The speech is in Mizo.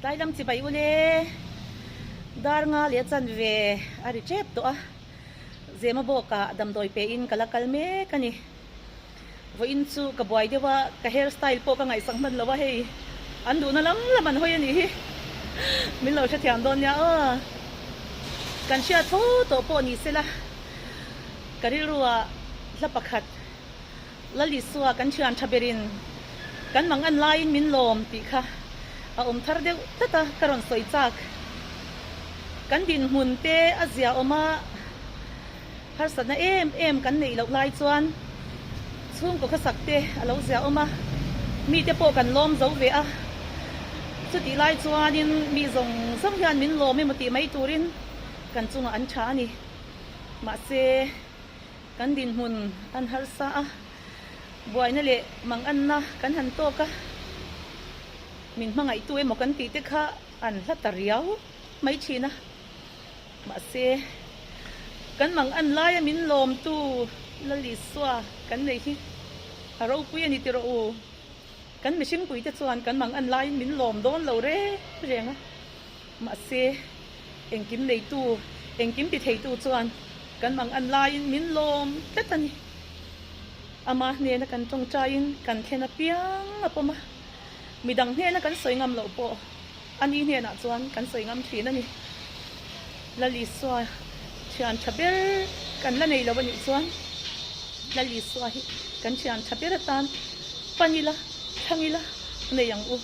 Tlai lam chibai u le. Dar nga leh a chanve a ri tep tawh a, Zema bawkah damdawi pe in ka la kal mek a ni. Vawiin chu ka buai deuh a, ka hair style pawh ka ngaihsak hman lo a hei, an duhna lam lam an hawi a nih hi. Min lo hrethiam dawn nia aw. Kan hriat tho tawh pawh ni sela, ka rilruah hla pakhat Lal Isua kan thian tha berin kan mang an laiin min lawm tih kha a awm thar deuh tlat a, ka rawn sawi chak. Kan dinhmun te a zia awm a, harsatna em em kan neih loh lai chuan chhungkaw khawsak te a lo zia awm a, mite pawh kan lawm zo ve a. Chutih lai chuanin mi zawng zawng hian min lawm emaw tih mai turin kan chungah an tha a ni. Mahse. Kan dinhmun an harsa a, buaina leh manganna kan han tawk a, min hmangaihtu emaw kan tih te kha an hla ta riau mai thin a. Mahse, kan mangan laia min lawmtu Lal Isua kan nei hi a ropui a ni tiraw u. Kan mihringpuite chuan kan mangan laiin min lawm dawn lo reng reng a. Mahse, engkim neitu, engkim ti theitu chuan kan mang an laiin min lawm tlat a ni. Ama hnena kan tawngtaiin kan thlen apiang a pawm a, midang hnena kan sawi ngam loh pawh ani hnenah chuan kan sawi ngam thin a ni. Lal Isua thian tha ber kan la nei lo a nih chuan Lal Isua hi kan thian tha ber atan pan ila, thlang ila nei ang u.